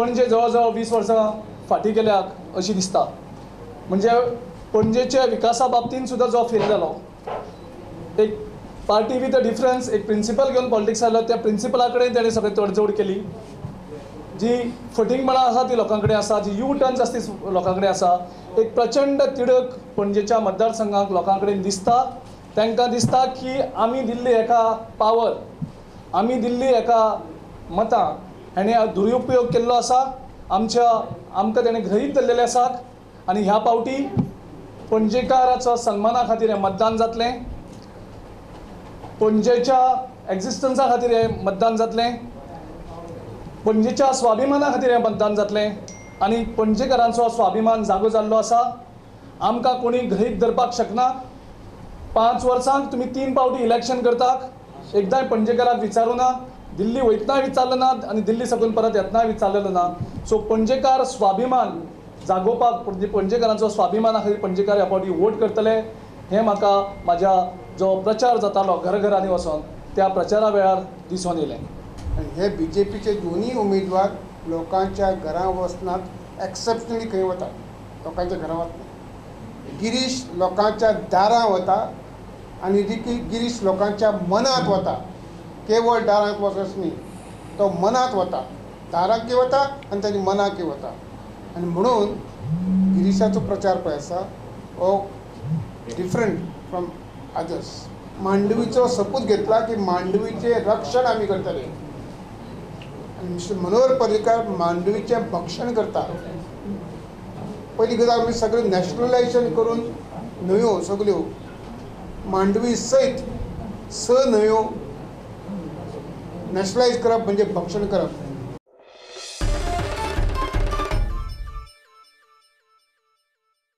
पणजे जवळ जवळ 20 वर्सां फाटीं गेल्या अशी दिसता. म्हणजे पणजेच्या विकासा बाबतींत सुद्दां जो फेल जालो, एक पार्टी विथ अ डिफरन्स, एक प्रिंसिपल घेवन पॉलिटिक्स आयलो, त्या प्रिंसिपला कडेन ताणें सगळें तडजोड केली. जी फटींगपणां आसा ती लोकां कडेन आसा, जी यू टर्न्स आसा ती लोकां कडेन आसा. एक प्रचंड तिडक पणजेच्या मतदारसंघाक लोकां कडेन दिसता. तांकां दिसता की आमी दिल्ली एका पावर, आमी दिल्ली एका मतां हेणें दुरुपयोग केल्लो आसा, आमकां तेणें गृहीत धरलेलें आसात. आनी ह्या पावटी पणजेकाराचो सन्माना खातीर हें मतदान जातलें, पणजेच्या एक्झिस्टन्सा खातीर हें मतदान जातलें, पणजेच्या स्वाभिमाना खातीर हें मतदान जातलें. आनी पणजेकारांचो स्वाभिमान जागो जाल्लो आसा. आमकां कोणी गृहीत धरपाक शकना. 5 वर्सांक तुमी 3 पावटी इलेक्शन करतात, एकदांय पणजेकाराक विचारूं ना, दिल्ली वयतनाय विचारलें ना आनी दिल्ली साकून परत येतनाय विचारलेलो ना. सो पणजेकार स्वाभिमान जागोवपाक, पणजेकारांचो स्वाभिमाना खातीर पणजेकार ह्या पावटी वोट करतले. हें म्हाका म्हाज्या जो प्रचार जातालो घरघरांनी वचोन त्या प्रचारा वेळार दिसून येयलें. आनी हे बी जे पीचे दोनूय उमेदवार लोकांच्या घरां वचनात, एक्सेप्शनली खंय वतात, लोकांच्या घरां वचनात. गिरीश लोकांच्या दारां वता आनी गिरीश लोकांच्या मनांत वता. केवळ दारांत वचच न्ही, तो मनांत वता, दारांकी वता आनी ताच्या मनाकी वता. आनी म्हणून गिरीशाचो प्रचार पळय आसा हो डिफरंट फ्रॉम अदर्स. मांडवीचो सपूत घेतला की मांडवीचें रक्षण आमी करतले. आनी मिस्टर मनोहर पर्रीकार मांडवीचें भक्षण करता. पयली गजाल आमी सगळें नॅशनलायजेशन करून न्हंयो सगळ्यो मांडवी सयत 6 न्हंयो नॅशनलायज करप म्हणजे भक्षण करप.